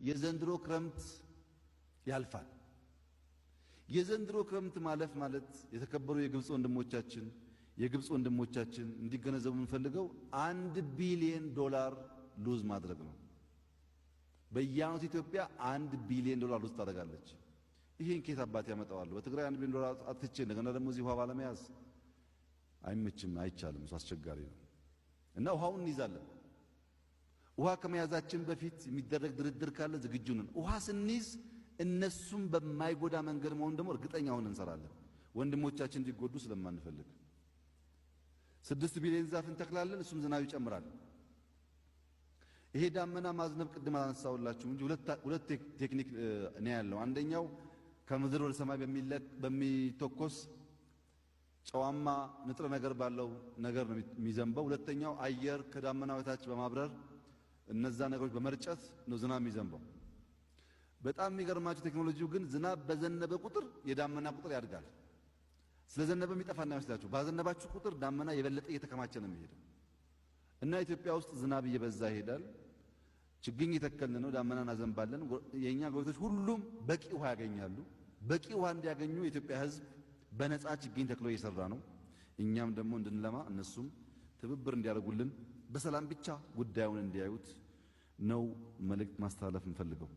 የዘንድሮ ክረምት ያልፋል። የዘንድሮ ክረምት ማለፍ ማለት የተከበሩ የግብፅ ወንድሞቻችን እንዲገነዘቡ የምንፈልገው 1 ቢሊዮን ዶላር lose ማድረግ ነው። በየዓመቱ ኢትዮጵያ 1 ቢሊዮን ዶላር lose ታደርጋለች። ይህን ኬት አባት ያመጣዋል? በትግራይ 1 ቢሊዮን ዶላር አጥቼ እንደገና ደግሞ እዚህ ውሃ ባለመያዝ አይመችም፣ አይቻልም። እሱ አስቸጋሪ ነው እና ውሃውን እንይዛለን። ውሃ ከመያዛችን በፊት የሚደረግ ድርድር ካለ ዝግጁ ነን። ውሃ ስንይዝ እነሱም በማይጎዳ መንገድ መሆኑን ደግሞ እርግጠኛ ሆነን እንሰራለን። ወንድሞቻችን እንዲጎዱ ስለማንፈልግ 6 ቢሊዮን ዛፍ እንተክላለን። እሱም ዝናብ ይጨምራል። ይሄ ዳመና ማዝነብ ቅድም አላነሳሁላችሁም እንጂ ሁለት ቴክኒክ ነው ያለው። አንደኛው ከምድር ወደ ሰማይ በሚተኮስ ጨዋማ ንጥረ ነገር ባለው ነገር ነው የሚዘንበው። ሁለተኛው አየር ከዳመና በታች በማብረር እነዛ ነገሮች በመርጨት ነው ዝናብ የሚዘንበው። በጣም የሚገርማችሁ ቴክኖሎጂው ግን ዝናብ በዘነበ ቁጥር የዳመና ቁጥር ያድጋል። ስለዘነበ የሚጠፋ እንዳይመስላችሁ። ባዘነባችሁ ቁጥር ዳመና የበለጠ እየተከማቸ ነው የሚሄደው እና ኢትዮጵያ ውስጥ ዝናብ እየበዛ ይሄዳል። ችግኝ የተከልን ነው፣ ዳመና እናዘንባለን። የእኛ ጎረቤቶች ሁሉም በቂ ውሃ ያገኛሉ። በቂ ውሃ እንዲያገኙ የኢትዮጵያ ሕዝብ በነፃ ችግኝ ተክሎ እየሰራ ነው። እኛም ደግሞ እንድንለማ እነሱም ትብብር እንዲያደርጉልን በሰላም ብቻ ጉዳዩን እንዲያዩት ነው መልእክት ማስተላለፍ እንፈልገው።